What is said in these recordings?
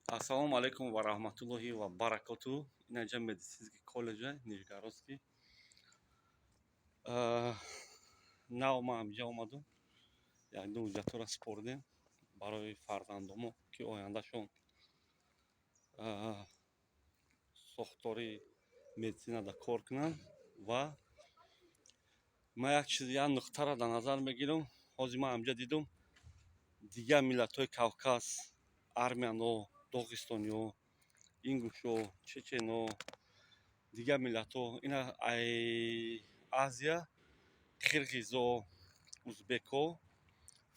Ассалому алайкум ва раҳматуллоҳи ва баракоту. Инаҷа медицинский коллеҷа Нижегородский. Нав ман ҳамиҷа омадум. Якду ҳуҷҷатҳоро супоридем барои фарзандомо, ки ояндашон сохтори медицинада кор кунанд. Ва ман як чиз, як нуқтаро дар назар мегирам. Ҳозир ман ҳамиҷа дидум, дигар миллатҳои Кавказ, армяно, доғистониҳо, ингушо, чечено, дигар миллатҳо, ина ай Азия, қирғизо, узбекҳо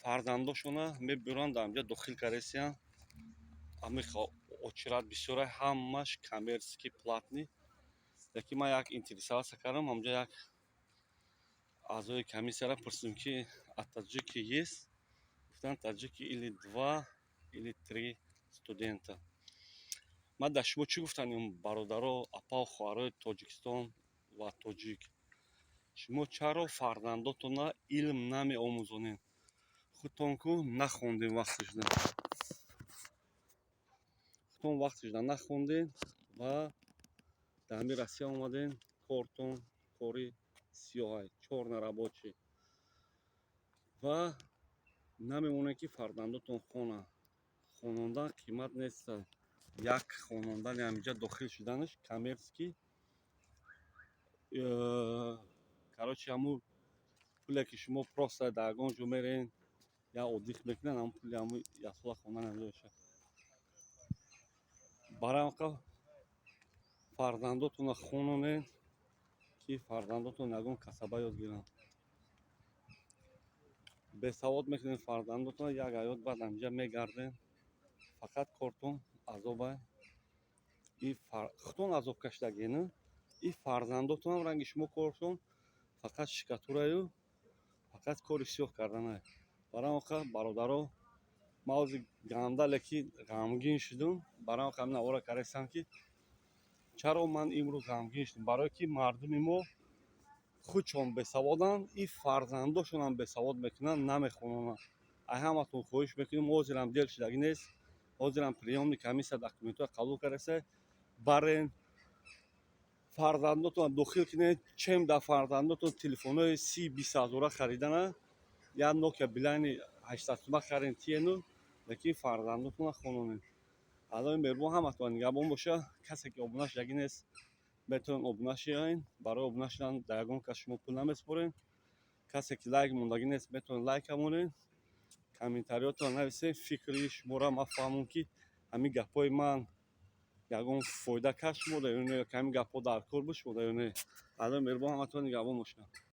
фарзандошона мебуранд, дар ҳамиҷа дохил каресиянд. Ҳами очередь бисёра, ҳамаш коммерческий, платный. Лекин ман як интересоваться кардам, ҳамҷа як аъзои комиссияро пурсидем, ки а таджики есть? Гуфтанд, таджики или два, или три студента. Ман дар шумо чӣ гуфтанем, бародаро, апаву хоҳарои Тоҷикистон ва тоҷик? Шумо чаро фарзандотонро илм намеомӯзонед? Худтон ку нахондем вақташда, худтон вақташда нахондем ва дар ҳамин Россия омадем. Кортон кори сиёҳай, чёрный рабочий, ва намемонед, ки фарзандотон хонанд. Хонондан қимат нест. Як хонондани, ҳаминҷа дохил шуданаш коммерческий, короче, ҳамун пуле, ки шумо просто дар ягон ҷо мерен, як отдых мекунед, ҳамун пули ҳамун яксола хондан ҳаминҷо мешавад. Барои ҳамин фарзандотонро хононед, ки фарзандотон ягон касаба ёд гиранд. Бесавод мекунед фарзандотонро, як ҳаёт баъд ҳаминҷа мегардед, фақат кортон азобай. Худтон азоб кашидагӣ, и фарзандотонам ранги шумо коршон фақат штукатураю, фақат кори сиёҳ карданай. Барои он қа, бародаро, ман ҳозир ганда, лекин ғамгин шудум. Барои он қа ҳамин навора кардастам, ки чаро ман имрӯз ғамгин шудум. Барое ки мардуми мо худшон бесаводанд, и фарзандошонам бесавод мекунанд, намехононанд. Ай ҳаматон хоҳиш мекунем, ҳозирам дер шудагӣ нест, ҳозирам приёмный комиссия документҳоро қабул кардаста. Барен, фарзандотонро дохил кунед, чем дар фарзандотон телефонҳои 30-20 ҳазора харидана, як Нокия Билайни 800 сума харен, тиену, лекин фарзандотонро хононед. Аллои меҳрубон ҳаматон нигаҳбон боша. Касе ки обуна шудагӣ нест, метавонед обуна шавед. Барои обуна шудан дар ягон кас шумо пул намесупоред. Касе ки лайк мондагӣ нест, метавонед лайка монед, комментариётонро нависед. Фикри шуморо ман фаҳмам, ки ҳамин гапҳои ман ягон фоида кард шумода ё не, ҳамин гапҳо дар кор буд шумода ё не. Аллои меҳрубон ҳаматон нигаҳбон бошад.